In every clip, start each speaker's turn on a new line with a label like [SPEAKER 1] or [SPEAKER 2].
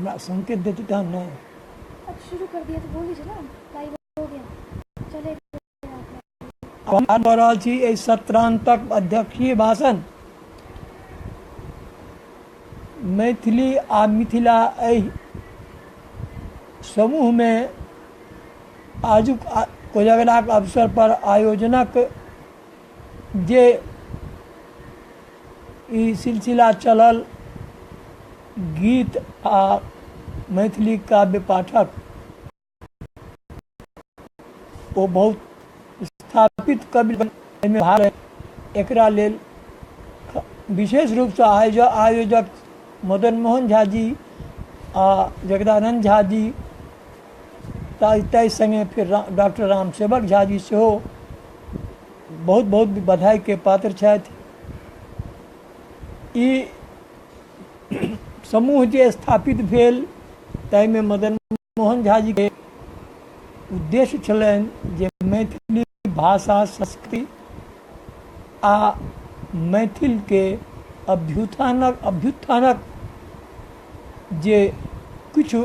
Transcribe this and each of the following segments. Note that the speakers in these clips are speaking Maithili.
[SPEAKER 1] हमरा संकेत देती तहन ने।
[SPEAKER 2] अब शुरू कर दिया तो बोल दीजिए ना, लाइव हो गया, चलेगा।
[SPEAKER 1] हम कऽ रहल छी एहि सत्रांतक अध्यक्षीय भाषण। मैथिली आ मिथिला एहि समूहमे आजुक कोजगराक अवसर पर आयोजनक जे ई सिलसिला चलल, गीत आ मैथिली काव्य पाठक, ओ बहुत स्थापित कवि एहिमे भाग, एकरा लेल विशेष रूपसँ आयोजक मदन मोहन झा जी आ जगदानंद झा जी, ताहि सङ्गे फेर डॉक्टर रामसेवक झा जी सेहो बहुत बहुत बधाइके पात्र छथि। ई समूह जे स्थापित भेल ताहिमे मदन मोहन झा जीके उद्देश्य छलनि जे मैथिली भाषा, संस्कृति आ मैथिलके अभ्युत्थानक जे किछु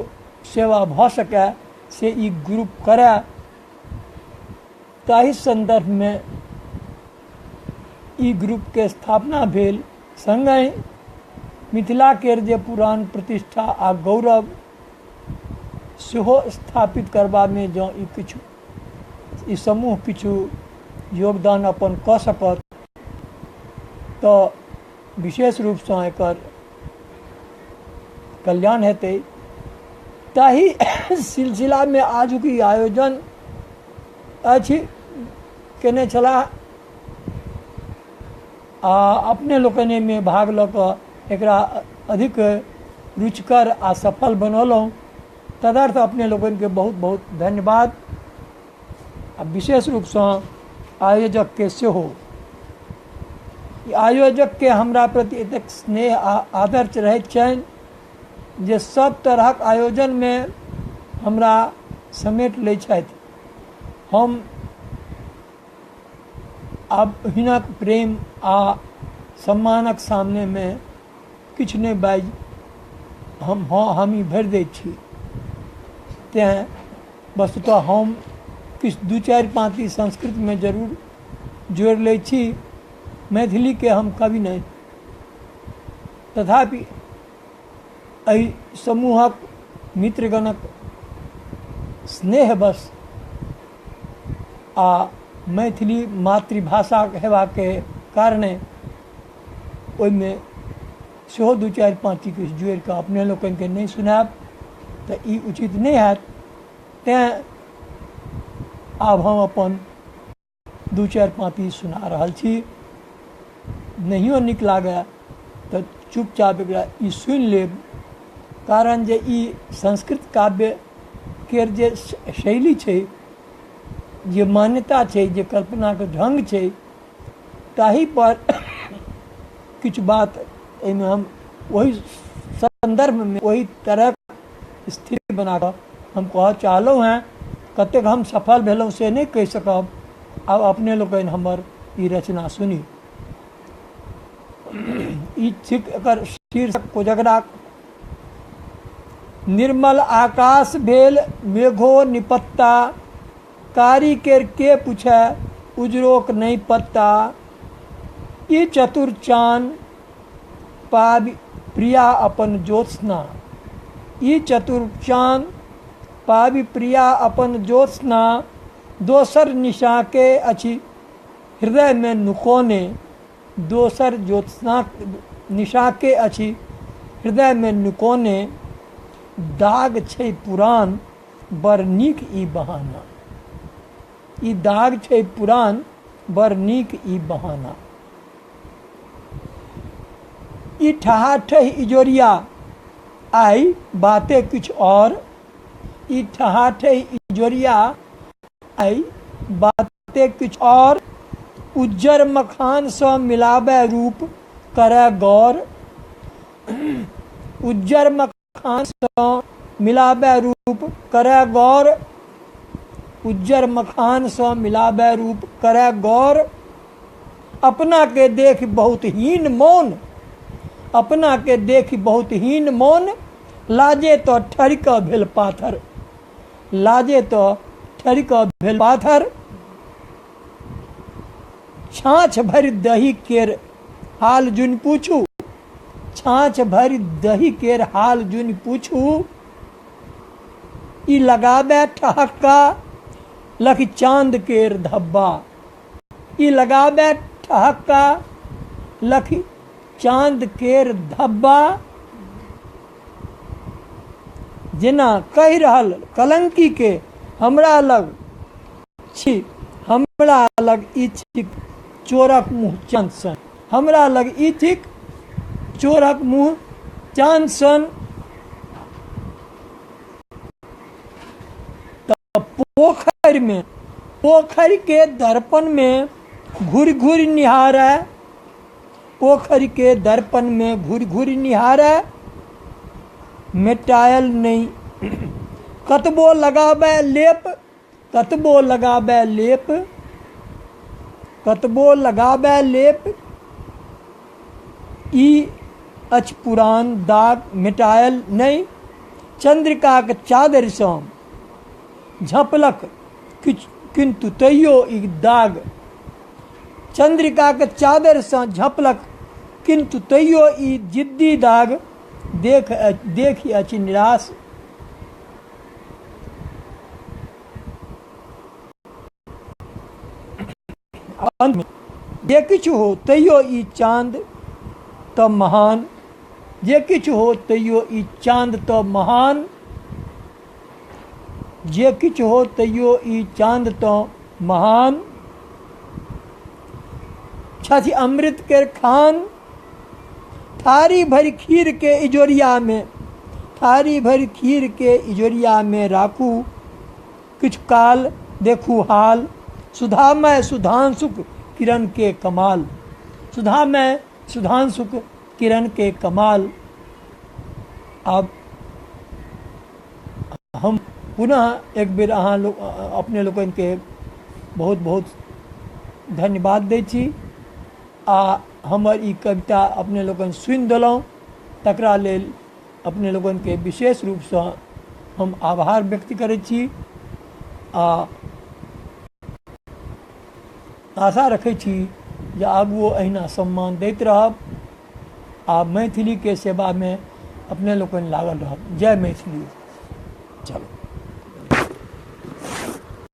[SPEAKER 1] सेवा भऽ सकए से ई ग्रुप करए। ताहि सन्दर्भमे ई ग्रुपके स्थापना भेल। सङ्गहि मिथिलाके जे पुरान प्रतिष्ठा आ गौरव सेहो स्थापित करबामे जँ ई किछु ई समूह किछु योगदान अपन कऽ सकत तऽ विशेष रूपसँ एकर कल्याण हेतै। ताहि सिलसिलामे आजुक ई आयोजन अछि केने छलाह आ अपने लोकनि एहिमे भाग लऽ कऽ एकरा अधिक रुचिकर आ सफल बनौलहुँ, तदर्थ अपने लोकनिके बहुत बहुत धन्यवाद आ विशेष रूपसँ आयोजकके सेहो। ई आयोजकके हमरा प्रति एतेक स्नेह आ आदर रहैत छनि जे सब तरहक आयोजनमे हमरा समेट लै छथि। हम आब हिनक प्रेम आ सम्मानक सामनेमे किछु नहि बाजि हम हँ हामी भरि दै छी। तेँ वस्तुतः हम किछु दू चारि पाँति संस्कृतमे जरूर जोड़ि लै छी, मैथिलीके हम कवि नहि, तथापि एहि समूहक मित्रगणक स्नेहवश आ मैथिली मातृभाषा हेबाके कारणे ओहिमे सेहो दू चारि पाँति किछु जोड़ि कऽ अपने लोकनिके नहि सुनायब तऽ ई उचित नहि हैत। तेँ आब हम अपन दू चारि पाँति सुना रहल छी। नहियो नीक लागए तऽ चुपचाप एकरा ई सुनि लेब, कारण जे ई संस्कृत काव्य केर जे शैली छै, जे मान्यता छै, जे कल्पनाके ढङ्ग छै, ताहि पर किछु बात एहिमे हम ओहि सन्दर्भमे ओहि तरहक स्थिति बना कऽ हम कहऽ चाहलहुँ हेँ। कतेक हम सफल भेलहुँ से नहि कहि सकब। आब अपने लोकनि हमर ई रचना सुनी। ई थिक एकर शीर्षक कोजगराक। निर्मल आकाश भेल मेघो निपत्ता, कारी केर के पूछे उजरोक नहि पत्ता। ई चतुर चान पाबि प्रिया अपन ज्योत्स्ना, ई चतुर चान पाबि प्रिया अपन ज्योत्स्ना, दोसर निशा के अछि हृदय में नुकोने, दोसर ज्योत्स्ना निशा के अछि हृदय में नुकोने, दाग छै पुरान बड़ नीक ई बहाना, ई दाग छै पुरान बड़ नीक ई बहाना। ई ठहाठह इजोरिया आइ बाते किछु और, ई ठहाठह इजोरिया आइ बाते किछु और, उज्जर मखानसँ मिलाबे रूप करय गौर, उज्जर मखानसँ मिलाबे रूप करय गौर, उज्जर मखानसँ मिलाबे रूप करय गौर, अपना के देख बहुत हीन मौन, अपना के देख बहुत हीन मौन, लाजे तऽ ठरि कऽ भेल पाथर, लाजे तऽ ठरि कऽ भेल पाथर। छाँछ भरि दही केर हाल जुनि पूछू, छाँछ भरि दही केर हाल जुनि पूछू। ई लगाबे ठहक्का लखि चाँद केर धब्बा, ई लगाबे ठहक्का लखि चाँद केर धब्बा। जेना कहि रहल कलंकी के हमरा लग छी, हमरा लग ई थिक चोरक मुँह चाँद सन, हमरा लग ई थिक चोरक मुँह चाँद सन। तऽ पोखरिमे, पोखरिके दर्पणमे घुरि घुरि निहारय, पोखरिके दर्पणमे घुरि घुरि निहारय। मेटायल नहि कतबो लगाबय लेप, कतबो लगाबय लेप, कतबो लगाबय लेप। ई अछि पुरान दाग मेटायल नहि। चन्द्रिकाक चादरिसँ झँपलक किछु, किन्तु तैयो ई दाग, चन्द्रिकाक चादरिसँ झँपलक किन्तु तैयो ई जिद्दी दाग देख देखि अछि निराश। अन्तमे जे किछु हो तैयो ई चाँद तऽ महान, जे किछु हो तैयो ई चाँद तऽ महान, जे किछु हो तैयो ई चाँद तऽ महान। छथि अमृत केर खान, थारी भरि खीर के इजोरिया में, थारी भरि खीर के इजोरिया में राखू किछु काल देखू हाल। सुधामय सुधांशुक किरण के कमाल, सुधामय सुधांशुक किरण के कमाल। आब हम पुनः एक बेर अहाँ लोक अपने लोकनिके बहुत बहुत धन्यवाद दै छी आ हमर ई कविता अपने लोकनि सुनि देलहुँ तकरा लेल अपने लोकनिके विशेष रूपसँ हम आभार व्यक्त करै छी आ आशा रखै छी जे आगुओ अहिना सम्मान दैत रहब आ मैथिलीके सेवामे अपने लोकनि लागल रहब। जय मैथिली। चलू।